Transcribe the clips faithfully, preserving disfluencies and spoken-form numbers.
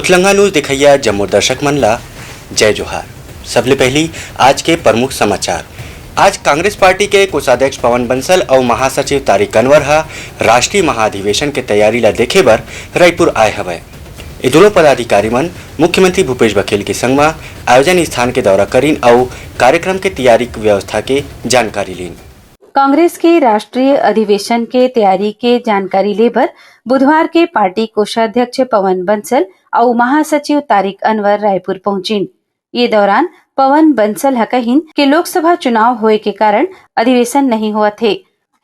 उतलंगा news देखइया जम्मो दर्शक मन ला जय जोहार। सबले पहली आज के प्रमुख समाचार। आज कांग्रेस पार्टी के कोषाध्यक्ष पवन बंसल अउ महासचिव तारिक अनवर ह राष्ट्रीय महाधिवेशन के तैयारी ला देखे बर रायपुर आए हवय। ये दोनों पदाधिकारी मन मुख्यमंत्री भूपेश बघेल के संग म आयोजन स्थान के दौरा करिन अउ कार्यक्रम के तैयारी व्यवस्था के जानकारी लीन। कांग्रेस के राष्ट्रीय अधिवेशन के तैयारी के जानकारी ले बर बुधवार के पार्टी कोषाध्यक्ष पवन बंसल अउ महासचिव तारिक अनवर रायपुर पहुंचिन। ये दौरान पवन बंसल ह कहिन कि लोकसभा चुनाव होए के कारण अधिवेशन नहीं होवत हे।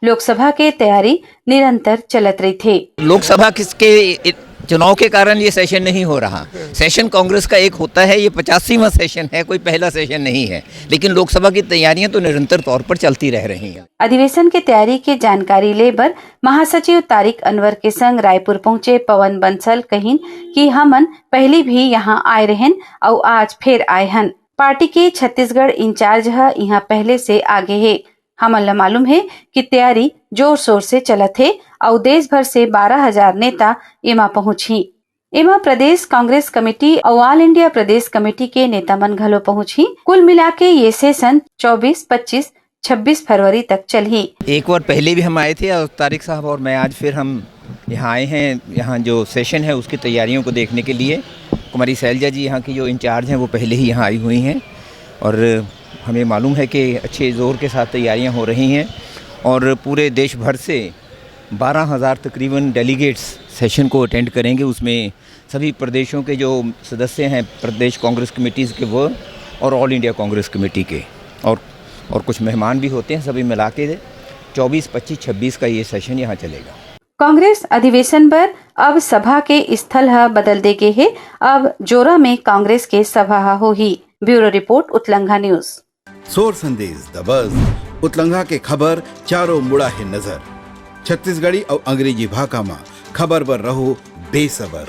लोकसभा के तैयारी निरंतर चलत रहिथे। लोकसभा किसके चुनाव के कारण ये सेशन नहीं हो रहा। सेशन कांग्रेस का एक होता है, ये पचासीवां सेशन है, कोई पहला सेशन नहीं है, लेकिन लोकसभा की तैयारियां तो निरंतर तौर पर चलती रह रही हैं। अधिवेशन के तैयारी के जानकारी ले बर महासचिव तारिक अनवर के संग रायपुर पहुंचे पवन बंसल कहिन कि हमन पहली भी यहाँ आए रहेन अउ आज फेर आए हन। पार्टी के छत्तीसगढ़ इंचार्ज ह इहाँ पहले से आगे हे। हमन ल मालूम हे कि तैयारी जोर शोर से चलत हे अउ देश भर से बारह हजार नेता एमा पहुंचही। एमा प्रदेश कांग्रेस कमेटी अउ ऑल इंडिया प्रदेश कमेटी के नेता मन घलो पहुंचही। कुल मिला के ये सेशन चौबीस, पच्चीस, छब्बीस फरवरी तक चलही। एक बार पहले भी हम आए थे और तारिक साहब और मैं, आज फिर हम यहाँ आए हैं। यहाँ जो सेशन है उसकी तैयारियों को देखने के लिए। कुमारी शैलजा जी यहाँ की जो इंचार्ज हैं वो पहले ही यहाँ आई हुई हैं और हमें मालूम है कि अच्छे ज़ोर के साथ तैयारियाँ हो रही हैं और पूरे देश भर से बारह हज़ार तकरीबन डेलीगेट्स सेशन को अटेंड करेंगे। उसमें सभी प्रदेशों के जो सदस्य हैं प्रदेश कांग्रेस कमेटीज़ के, वो और ऑल इंडिया कांग्रेस कमेटी के और और कुछ मेहमान भी होते हैं। सभी मिला के चौबीस, पच्चीस, छब्बीस का ये सेशन यहाँ चलेगा। कांग्रेस अधिवेशन बर अब सभा के स्थल ह बदल दे गे हे। अब जोरा में कांग्रेस के सभा ह होही। Bureau report, Utlangha news. Sor Sandesh दबस, उतलंघा के खबर चारों मुड़ा हे नजर। छत्तीसगढ़ी अउ अंग्रेजी भाखा म खबर बर रहो बेसबर।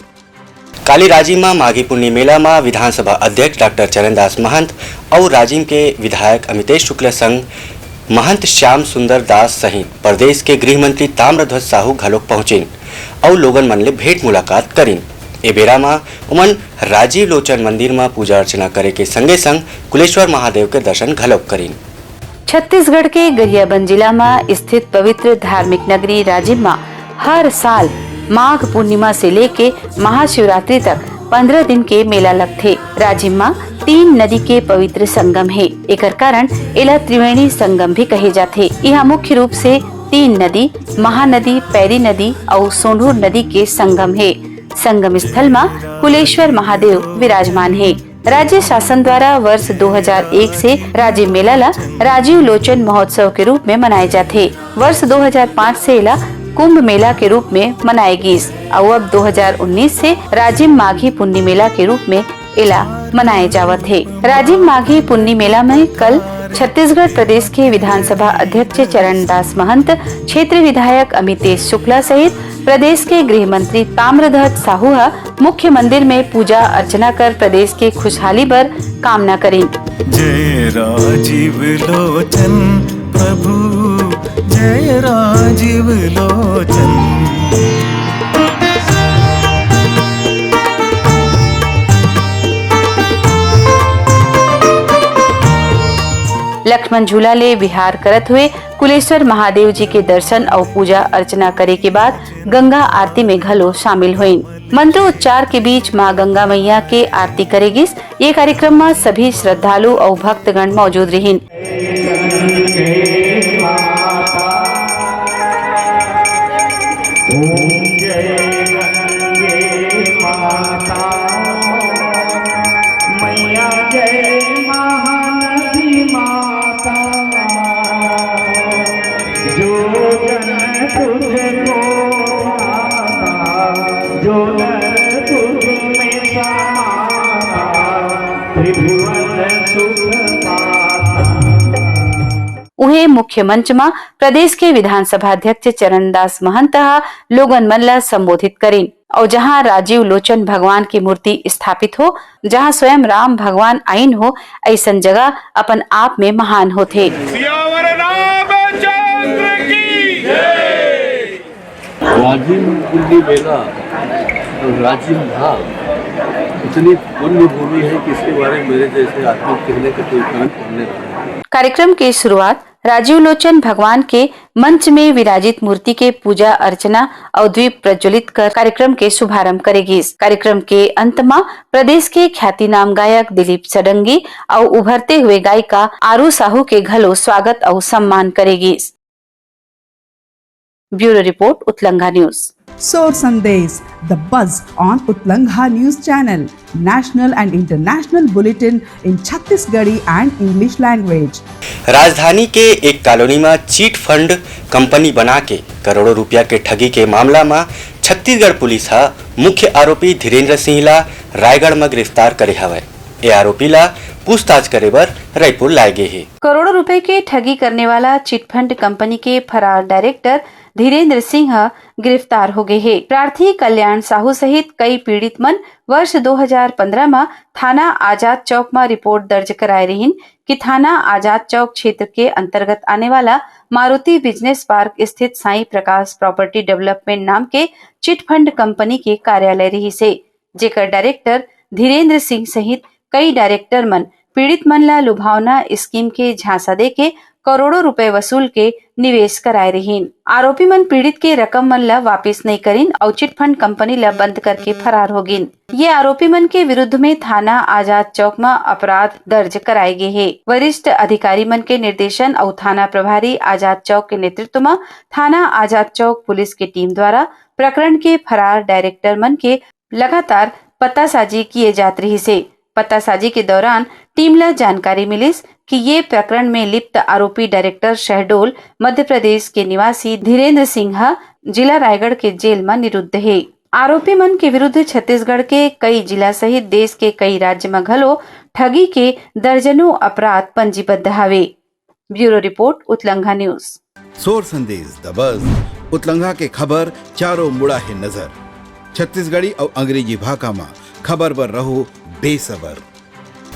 काली राजिम म माघी पुन्नी मेला म विधानसभा अध्यक्ष डॉक्टर चरणदास महंत अउ राजिम के विधायक अमितेश शुक्ला संग महंत श्याम सुंदर दास सहित प्रदेश के गृह मंत्री ताम्रध्वज साहू घलोक पहुंचिन अउ लोगन मन ले भेंट मुलाकात करिन। ए बेरा म उमन राजीव लोचन मंदिर म पूजा अर्चना करे के संगे संग कुलेश्वर महादेव के दर्शन घलोक करिन। छत्तीसगढ़ के गरियाबंद जिला म स्थित पवित्र धार्मिक नगरी राजिम म हर साल माघ पूर्णिमा से लेके महाशिवरात्रि तक पंद्रह दिन के मेला लगथे। राजिम म तीन नदी के पवित्र संगम हे, एकर कारण एला त्रिवेणी संगम भी कहे जाथे। इहाँ मुख्य रूप से तीन नदी, महानदी, पैरी नदी अउ सोंढूर नदी के संगम हे। संगम स्थल म कुलेश्वर महादेव विराजमान हे। राज्य शासन द्वारा वर्ष दो हज़ार एक से राजिम मेला ला राजीव लोचन महोत्सव के रूप में मनाए जाथे। वर्ष दो हज़ार पाँच से एला कुंभ मेला के रूप में मनाए गीस अउ अब दो हज़ार उन्नीस से राजिम माघी पुन्नी मेला के रूप में एला मनाए जावत हे। राजिम माघी पुन्नी मेला में कल छत्तीसगढ़ प्रदेश के विधानसभा अध्यक्ष चरणदास महंत, क्षेत्रीय विधायक अमितेश शुक्ला सहित प्रदेश के गृह मंत्री ताम्रध्वज साहू ह मुख्य मंदिर में पूजा अर्चना कर प्रदेश के खुशहाली बर कामना करिन। जय राजीव लोचन प्रभु, जय राजीव लोचन। लक्ष्मण झूला ले विहार करत हुए कुलेश्वर महादेव जी के दर्शन अउ पूजा अर्चना करे के बाद गंगा आरती में घलो शामिल होइन। मंत्रोच्चार के बीच मां गंगा मैया के आरती करे गिस। ये कार्यक्रम म सभी श्रद्धालु अउ भक्तगण मौजूद रिहिन। उहें, मुख्य मंच म प्रदेश के विधानसभा अध्यक्ष चरणदास महंत ह लोगन मन ल संबोधित करिन। अउ जहां राजीव लोचन भगवान की मूर्ति स्थापित हो, जहां स्वयं राम भगवान आइन हो, अइसन जगह अपन आप में महान होथे। सियावर रामचंद्र की जय। राजिम पुन्नी मेला अउ राजिम धाम इतनी पुण्य भूमि है कि इसके बारे में मेरे जैसे आदमी कहने का कोई कारण सामने नहीं है। कार्यक्रम के शुरुआत राजीव लोचन भगवान के मंच में विराजित मूर्ति के पूजा अर्चना अउ दीप प्रज्वलित कर कार्यक्रम के शुभारंभ करे गिस। कार्यक्रम के अंत म प्रदेश के ख्यातिनाम गायक दिलीप षडंगी अउ उभरते हुए गायिका आरू साहू के घलो स्वागत अउ सम्मान करे गिस। Bureau report, Utlangha news. Sor Sandesh, the buzz on Utlangha News Channel, national and international bulletin in Chhattisgarhi and English language. राजधानी के एक कॉलोनी म चिट फंड कंपनी बना के करोड़ों रुपया के ठगी के मामला म छत्तीसगढ़ पुलिस ह मुख्य आरोपी धीरेंद्र सिंह ला रायगढ़ म गिरफ्तार करे हवय। ए आरोपी ला पूछताछ करे बर रायपुर लाए गे हे। करोड़ों रुपए के ठगी करने वाला चिट फंड कंपनी के फरार डायरेक्टर धीरेंद्र सिंह ह गिरफ्तार हो गए हे। प्रार्थी कल्याण साहू सहित कई पीड़ित मन वर्ष दो हज़ार पंद्रह म थाना आजाद चौक म रिपोर्ट दर्ज कराए रहिन कि थाना आजाद चौक क्षेत्र के अंतर्गत आने वाला मारुति बिजनेस पार्क स्थित साईं प्रकाश प्रॉपर्टी डेवलपमेंट नाम के चिट फंड कंपनी के कार्यालय रहिस हे, जेकर डायरेक्टर धीरेंद्र सिंह सहित कई डायरेक्टर मन पीड़ित मन ला लुभावना स्कीम के झांसा देके करोड़ों रुपए वसूल के निवेश कराए रहिन। आरोपी मन पीड़ित के रकम मन ला वापिस नइ करिन अउ चिट फंड कंपनी ला बंद करके फरार हो गिन। ये आरोपी मन के विरुद्ध में थाना आजाद चौक म अपराध दर्ज कराए गे हे। वरिष्ठ अधिकारी मन के निर्देशन अउ थाना प्रभारी आजाद चौक के नेतृत्व म थाना आजाद चौक पुलिस के टीम द्वारा प्रकरण के फरार डायरेक्टर मन के लगातार पतासाजी किए जात रिहिस हे। पतासाजी के दौरान टीम ल जानकारी मिलिस कि ये प्रकरण में लिप्त आरोपी डायरेक्टर शहडोल, मध्य प्रदेश के निवासी धीरेंद्र सिंह ह जिला रायगढ़ के जेल म निरुद्ध हे। आरोपी मन के विरुद्ध छत्तीसगढ़ के कई जिला सहित देश के कई राज्य म घलो ठगी के दर्जनों अपराध पंजीबद्ध हवे। Bureau report, Utlangha news. Sor Sandesh, the बज, उतलंघा के खबर चारों मुड़ा हे नजर। छत्तीसगढ़ी अउ अंग्रेजी भाखा म खबर बर रहो बेसबर।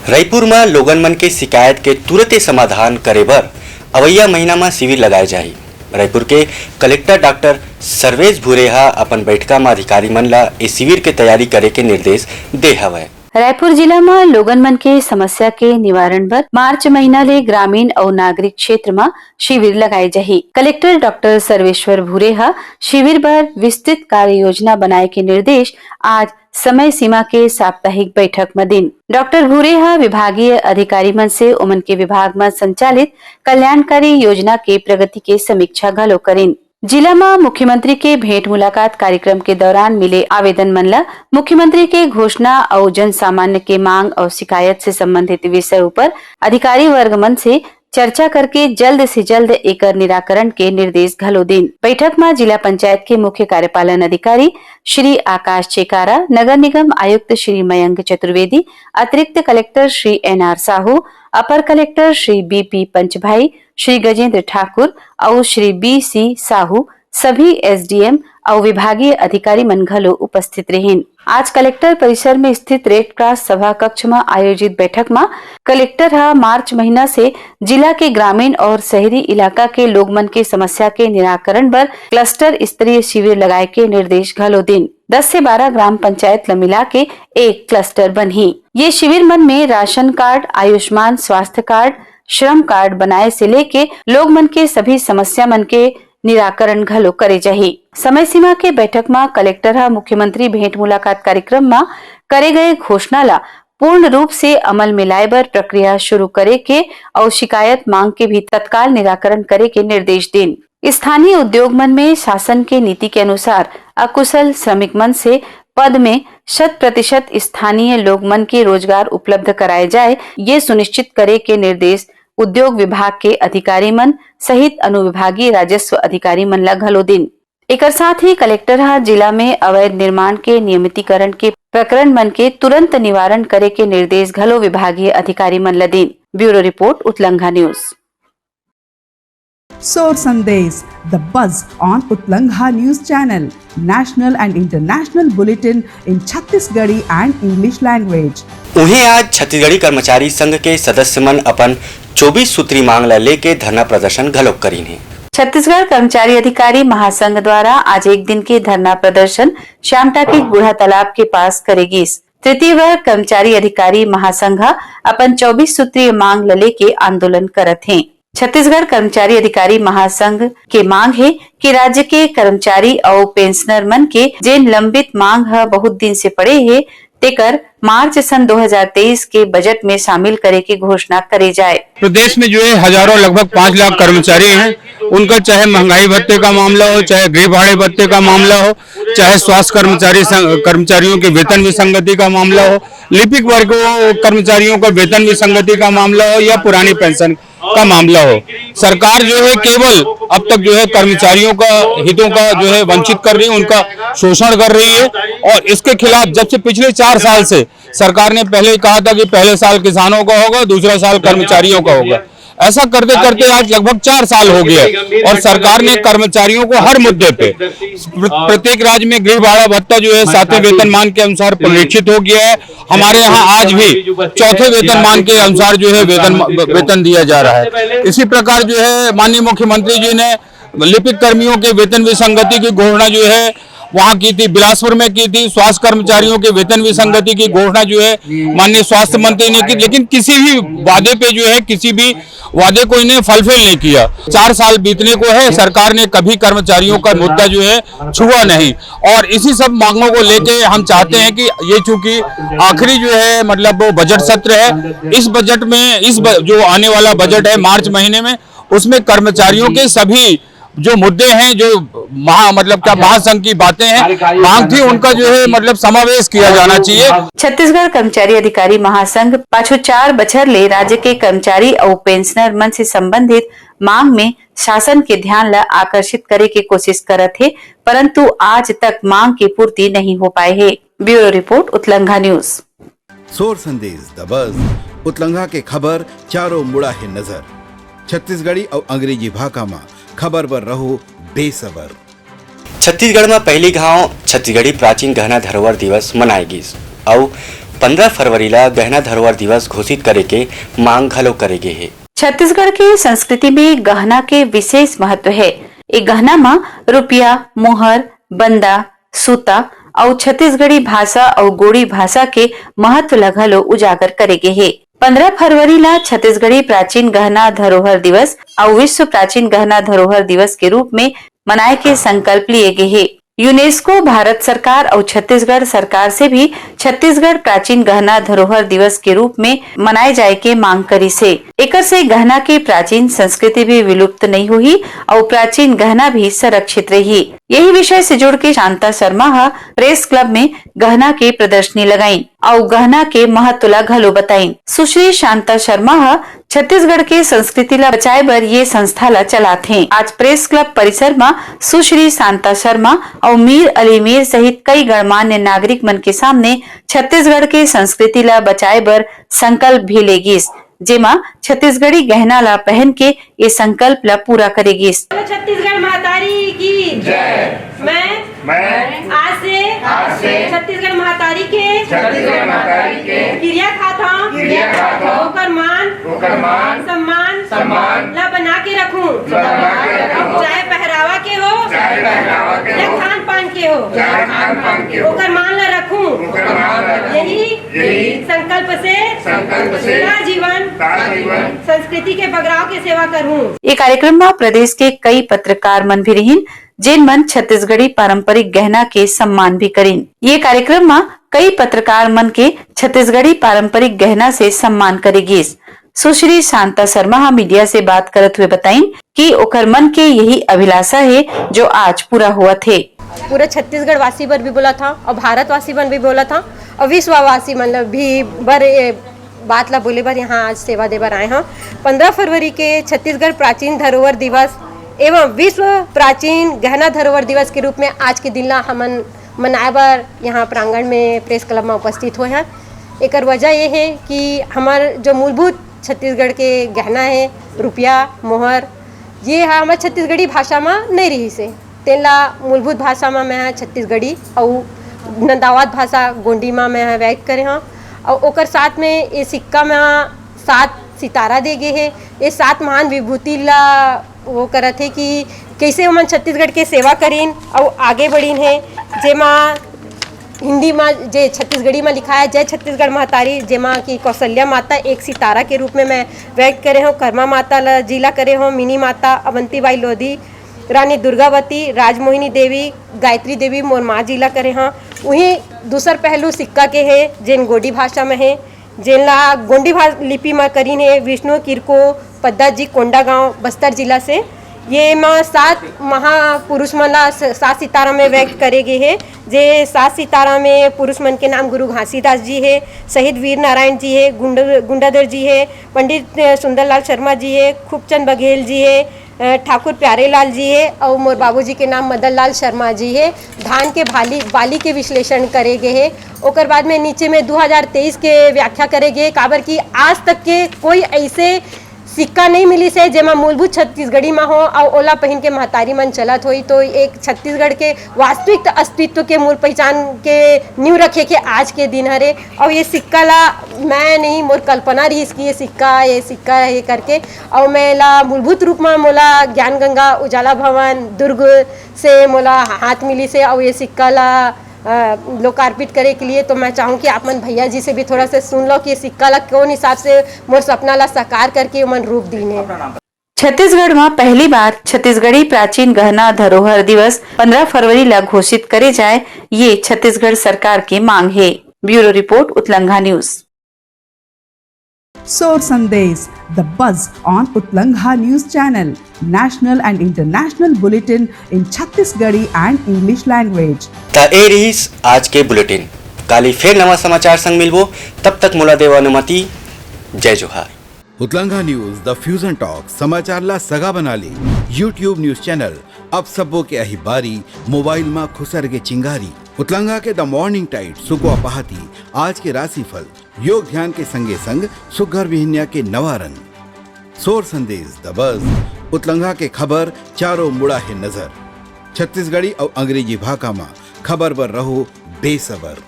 रईपुर म लोगन मन के शिकायत के तुरते समाधान करे बर अवइया महीना म शिविर लगाए जाही। रईपुर के कलेक्टर डॉक्टर सर्वेश भूरे ह अपन बैठका म अधिकारी मन ल ए शिविर के तैयारी करे के निर्देश दे हवय। रायपुर जिला म लोगन मन के समस्या के निवारण बर मार्च महीना ले ग्रामीण अउ नागरिक क्षेत्र म शिविर लगाए जाही। कलेक्टर डॉक्टर सर्वेश्वर भूरे ह शिविर बर विस्तृत कार्य योजना बनाए के निर्देश आज समय सीमा के साप्ताहिक बैठक म दिन। डॉक्टर भूरे ह विभागीय अधिकारी मन से ओमन के विभाग म संचालित कल्याणकारी योजना के प्रगति के समीक्षा घलो करिन। जिला म मुख्यमंत्री के भेंट मुलाकात कार्यक्रम के दौरान मिले आवेदन मन ल मुख्यमंत्री के घोषणा अउ जन सामान्य के मांग अउ शिकायत से संबंधित विषय ऊपर अधिकारी वर्ग मन से चर्चा करके जल्द से जल्द एकर निराकरण के निर्देश घलो दिन। बैठक म जिला पंचायत के मुख्य कार्यपालन अधिकारी श्री आकाश चेकारा, नगर निगम आयुक्त श्री मयंक चतुर्वेदी, अतिरिक्त collector Shri N R Sahu, अपर collector Shri B P Panchbhai, Shri Gajendra Thakur अउ श्री बी सी साहू, सभी एसडीएम अउ विभागीय अधिकारी मन घलो उपस्थित रहिन। आज कलेक्टर परिसर में स्थित रेड क्रॉस सभा कक्ष म आयोजित बैठक म कलेक्टर ह मार्च महीना से जिला के ग्रामीण और शहरी इलाका के लोग मन के समस्या के निराकरण बर क्लस्टर स्तरीय शिविर लगाए के निर्देश घलो दिन। दस से बारह ग्राम पंचायत ल मिला के एक क्लस्टर बनही। ये शिविर मन में राशन कार्ड, आयुष्मान स्वास्थ्य कार्ड, श्रम कार्ड बनाए से लेके लोग मन के सभी समस्या मन के निराकरण घलो करे जाही। समय सीमा के बैठक म कलेक्टर ह मुख्यमंत्री भेंट मुलाकात कार्यक्रम म करे गए घोषणा ला पूर्ण रूप से अमल में लाए बर प्रक्रिया शुरू करे के अउ शिकायत मांग के भी तत्काल निराकरण करे के निर्देश दिन। स्थानीय उद्योग मन में शासन के नीति के अनुसार अकुशल श्रमिक मन से पद में शत प्रतिशत स्थानीय लोग मन के रोजगार उपलब्ध कराए जाए, ये सुनिश्चित करे के निर्देश उद्योग विभाग के अधिकारी मन सहित अनुविभागीय राजस्व अधिकारी मन ला घलो दिन। एकर साथ ही कलेक्टर ह जिला में अवैध निर्माण के नियमितीकरण के प्रकरण मन के तुरंत निवारण करे के निर्देश घलो विभागीय अधिकारी मन ल दिन। Bureau report, Utlangha news. Sor Sandesh, the buzz on Utlangha News Channel, national and international bulletin in Chhattisgarhi and English language. उहें, आज छत्तीसगढ़ी कर्मचारी संघ के सदस्य मन अपन चौबीस सूत्री मांग ला लेके धरना प्रदर्शन घलोक करीन हे। छत्तीसगढ़ कर्मचारी अधिकारी महासंघ द्वारा आज एक दिन के धरना प्रदर्शन श्यामटा के बूढ़ा तालाब के पास करे गिस। तृतीय वर्ग कर्मचारी अधिकारी महासंघ ह अपन चौबीस सूत्रीय मांग ल लेके आंदोलन करत हे। छत्तीसगढ़ कर्मचारी अधिकारी महासंघ के मांग हे कि राज्य के कर्मचारी अउ पेंशनर मन के जेन लंबित मांग ह बहुत दिन से पड़े हे, तेकर मार्च सन दो हज़ार तेईस के बजट में शामिल करे के घोषणा करे जाए। प्रदेश में जो है हजारों, लगभग पाँच लाख कर्मचारी हैं, उनका चाहे महंगाई भत्ते का मामला हो, चाहे गृह भाड़े भत्ते का मामला हो, चाहे स्वास्थ्य कर्मचारी संग-, कर्मचारियों के वेतन विसंगति का मामला हो, लिपिक वर्ग कर्मचारियों का वेतन विसंगति का मामला हो या पुरानी पेंशन का मामला हो, सरकार जो है केवल अब तक जो है कर्मचारियों का हितों का जो है वंचित कर रही है, उनका शोषण कर रही है। और इसके खिलाफ जब से पिछले चार साल से सरकार ने पहले ही कहा था कि पहले साल किसानों का होगा, दूसरा साल कर्मचारियों का होगा। ऐसा करते करते आज लगभग चार साल हो गया है और सरकार ने कर्मचारियों को हर मुद्दे पे प्र-, प्रत्येक राज्य में गृह भाड़ा भत्ता जो है सातवें वेतनमान के अनुसार पुनरीक्षित हो गया है। हमारे यहाँ आज भी चौथे वेतनमान के अनुसार जो है वेतन, वेतन दिया जा रहा है। इसी प्रकार जो है माननीय मुख्यमंत्री जी ने लिपिक कर्मियों के वेतन विसंगति की घोषणा जो है वहां की थी, बिलासपुर में की थी, स्वास्थ्य कर्मचारियों के वेतन विसंगति की घोषणा जो है माननीय स्वास्थ्य मंत्री ने की, लेकिन किसी भी वादे पे जो है, किसी भी वादे को इन्हें फुलफिल नहीं किया। चार साल बीतने को है, सरकार ने कभी कर्मचारियों का मुद्दा जो है छुआ नहीं। और इसी सब मांगों को लेके हम चाहते हैं कि ये चूंकि आखिरी जो है, मतलब, वो बजट सत्र है, इस बजट में, इस ब-, जो आने वाला बजट है मार्च महीने में, उसमें कर्मचारियों के सभी जो मुद्दे हैं, जो महा-, मतलब क्या महासंघ की बातें हैं, मांग थी, उनका जो है, मतलब, समावेश किया जाना चाहिए। छत्तीसगढ़ कर्मचारी अधिकारी महासंघ पाछू चार बछर ले राज्य के कर्मचारी अउ पेंशनर मन से संबंधित मांग में शासन के ध्यान ल आकर्षित करे के कोशिश करत हे, परंतु आज तक मांग की पूर्ति नहीं हो पाए हे। Bureau report, Utlangha news. Sor Sandesh दबस, उतलंघा के खबर चारों मुड़ा हे नजर। छत्तीसगढ़ी अउ अंग्रेजी भाखा म खबर बर रहो बेसबर। छत्तीसगढ़ म पहली घांव छत्तीसगढ़ी प्राचीन गहना धरोहर दिवस मनाए गिस अउ पंद्रह फरवरी ल गहना धरोहर दिवस घोषित करे के मांग घलो करे गे हे। छत्तीसगढ़ के संस्कृति में गहना के विशेष महत्व हे। ए गहना म रुपया, मोहर, बंदा, सूता अउ छत्तीसगढ़ी भाषा अउ गोंड़ी भाषा के महत्व ल घलो उजागर करे गे हे। पंद्रह फरवरी ल छत्तीसगढ़ी प्राचीन गहना धरोहर दिवस अउ विश्व प्राचीन गहना धरोहर दिवस के रूप में मनाए के संकल्प लिए गे हे। यूनेस्को भारत सरकार अउ छत्तीसगढ़ सरकार से भी छत्तीसगढ़ प्राचीन गहना धरोहर दिवस के रूप में मनाए जाए के मांग करिस हे। एकर से गहना के प्राचीन संस्कृति भी विलुप्त नइ होही अउ प्राचीन गहना भी संरक्षित रही। यही विषय से जुड़ के शांता शर्मा ह प्रेस क्लब में गहना के प्रदर्शनी लगाइन अउ गहना के महत्व ला घलो बताइन। सुश्री शांता शर्मा ह छत्तीसगढ़ के संस्कृति ला बचाए बर ये संस्था ला चलाथे। आज प्रेस क्लब परिसर म सुश्री शांता शर्मा अउ मीर अली मीर सहित कई गणमान्य नागरिक मन के सामने छत्तीसगढ़ के संस्कृति ला बचाए बर संकल्प भी ले गिस, जेमा छत्तीसगढ़ी गहना ला पहन के ये संकल्प ला पूरा करे गिस। छत्तीसगढ़ महतारी की जय। मैं मैं आज से आज से छत्तीसगढ़ महतारी के छत्तीसगढ़ महतारी के किरिया खात हंव। किरिया खात हंव। ओकर मान ओकर मान सम्मान सम्मान ला बना के रखूं। ला बना के रखूं। चाहे पहरावा के हो चाहे पहरावा के या हो खान पान के हो चाहे खान पान के हो ओकर मान ला रखूं। ओकर मान ला रखूं। यही यही संकल्प से संकल्प से का जीवन का जीवन संस्कृति के बगराव के सेवा करहूं। ये कार्यक्रम म प्रदेश के कई पत्रकार मन भी रहिन, जेन मन छत्तीसगढ़ी पारंपरिक गहना के सम्मान भी करिन। ये कार्यक्रम म कई पत्रकार मन के छत्तीसगढ़ी पारंपरिक गहना से सम्मान करे गिस। सुश्री शांता शर्मा ह मीडिया से बात करत हुए बताइन कि ओकर मन के यही अभिलाषा हे, जो आज पूरा होवत हे। पूरा छत्तीसगढ़ वासी बर भी बोलत हंव अउ भारतवासी मन भी बोलत हंव अउ विश्ववासी मन ल भी बर ए बात ला बोले बर यहाँ आज सेवा दे बर आए हंव। पंद्रह फरवरी के छत्तीसगढ़ प्राचीन धरोहर दिवस एवं विश्व प्राचीन गहना धरोहर दिवस के रूप में आज के दिन ला हमन मनाए बर यहाँ प्रांगण में प्रेस क्लब में उपस्थित होए हन। एकर वजह ये हे कि हमर जो मूलभूत छत्तीसगढ़ के गहना हे, रुपया, मोहर, ये ह हमर छत्तीसगढ़ी भाषा म नइ रिहिस हे। तेन ला मूलभूत भाषा म मैं ह छत्तीसगढ़ी अउ नंदावत भाषा गोंडी म मैं ह व्यक्त करे हंव। अउ ओकर साथ में ये सिक्का म सात सितारा दे गे हे। ये सात महान विभूति ला वो करत हे कि कइसे ओमन छत्तीसगढ़ के सेवा करिन अउ आगे बढ़िन हे, जेमा हिंदी में जे छत्तीसगढ़ी में लिखा है, जय छत्तीसगढ़ महतारी, जेमा कि कौशल्या माता एक सितारा के रूप में मैं व्यक्त करे हूँ, कर्मा माता ला जिला करे हूँ, मिनी माता अवंती बाई लोधी, रानी दुर्गावती, राजमोहिनी देवी, गायत्री देवी मोर माँ जिला करे हाँ। वहीं दूसर पहलू सिक्का के है, जेन गोंडी भाषा में है, जेन ला गोंडी भा-, लिपि में करीन है विष्णु किरको पद्दा जी, कोंडागांव, बस्तर जिला से। ये माँ सात महापुरुष मन ला स-, सात सितारा में व्यक्त करे गे है। जे सात सितारा में पुरुष मन के नाम गुरु घासीदास जी है, शहीद वीर नारायण जी है, गुंड-, गुंडाधर जी है, पंडित सुंदरलाल शर्मा जी है, खूबचंद बघेल जी है, अ, ठाकुर प्यारेलाल जी है और मोर बाबूजी के नाम मदन लाल शर्मा जी है। धान के भाली, बाली के विश्लेषण करे गे है। ओकर बाद में नीचे में दू हज़ार तेईस के व्याख्या करे गे, काबर कि आज तक के कोई ऐसे सिक्का नहीं मिलिस है, जेमा मूलभूत छत्तीसगढ़ी मा हो और ओला पहिन के महतारी मन चलत होई। तो एक छत्तीसगढ़ के वास्तविक अस्तित्व के मूल पहचान के नींव रखे के आज के दिन हरे। और ये सिक्का ला मैं नहीं, मोर कल्पना रहिस कि ये सिक्का, ये सिक्का है करके। और मैं ला मूलभूत रूप में मोला ज्ञान गंगा उजाला भवन दुर्ग से मोला हाथ मिलिस है और ये सिक्का ला अ, लोकार्पित करे के लिए। तो मैं चाहूँ कि आप मन भैया जी से भी थोड़ा सा सुन लो कि ये सिक्का ला कौन हिसाब से मोर सपना ला साकार करके ओमन रूप दीन है। छत्तीसगढ़ में पहली बार छत्तीसगढ़ी प्राचीन गहना धरोहर दिवस पंद्रह फरवरी ला घोषित करे जाए, ये छत्तीसगढ़ सरकार के मांग है। Bureau report, Utlangha news. Sor Sandesh, the buzz on Utlangha News Channel, national and international bulletin in Chhattisgarhi and English language. त ए रिहिस आज के बुलेटिन। काली फेर नवा समाचार संग मिलबो, तब तक मोला देवा अनुमति। जय जोहार। उतलंघा न्यूज, द फ्यूजन टॉक, समाचार ला सगा बना ले। YouTube न्यूज चैनल, अब सबो के अही बारी, मोबाइल मा खुसर के चिंगारी। उतलंघा के द मॉर्निंग टाइड, सुकवा पहाती, आज के राशिफल, योग ध्यान के संगे संग सुग्घर बिहनिया के नवा रंग। सोर संदेश, द बज, उतलंघा के खबर, चारों मुड़ा हे नजर। छत्तीसगढ़ी अउ अंग्रेजी भाखा मा खबर बर रहो बेसबर।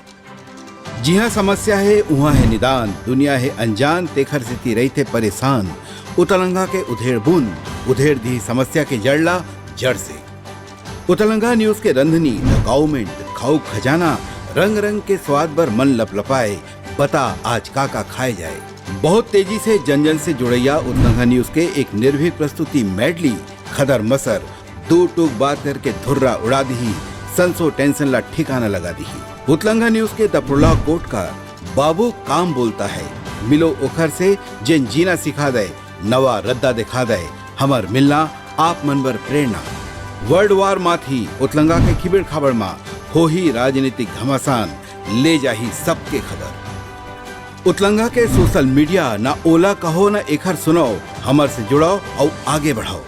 जिहाँ समस्या हे, उहाँ हे निदान, दुनिया हे अनजान, तेखर सेती रहिथे परेशान। उतलंघा के उधेड़ बुन, उधेड़ दिही समस्या के जड़ ला जड़ से। उतलंघा न्यूज के रंधनी, द गाउमेंट, खाऊ खजाना, रंग रंग के स्वाद बर मन लपलपाए, बता आज का का खाए जाए। बहुत तेजी से जन जन से जुड़ैया उतलंघा न्यूज के एक निर्भीक प्रस्तुति मेडली, खदर मसर, दू टूक बात करके धुर्रा उड़ा दिही, संसो टेंशन ला ठिकाना लगा दिही। उतलंघा न्यूज के द प्रोलॉग कोट का बाबू काम बोलता है, मिलो ओखर से जेन जीना सिखा दे, नवा रद्दा दिखा दे, हमर मिलना आप मन बर प्रेरणा। वर्ल्ड वार माथी उतलंगा के खिबड़ खाबड़ मा होही राजनीतिक घमासान, ले जाही सबके खबर। उतलंगा के सोशल मीडिया, ना ओला कहो ना एखर सुनाओ, हमर से जुड़ाओ अउ आगे बढ़ाओ।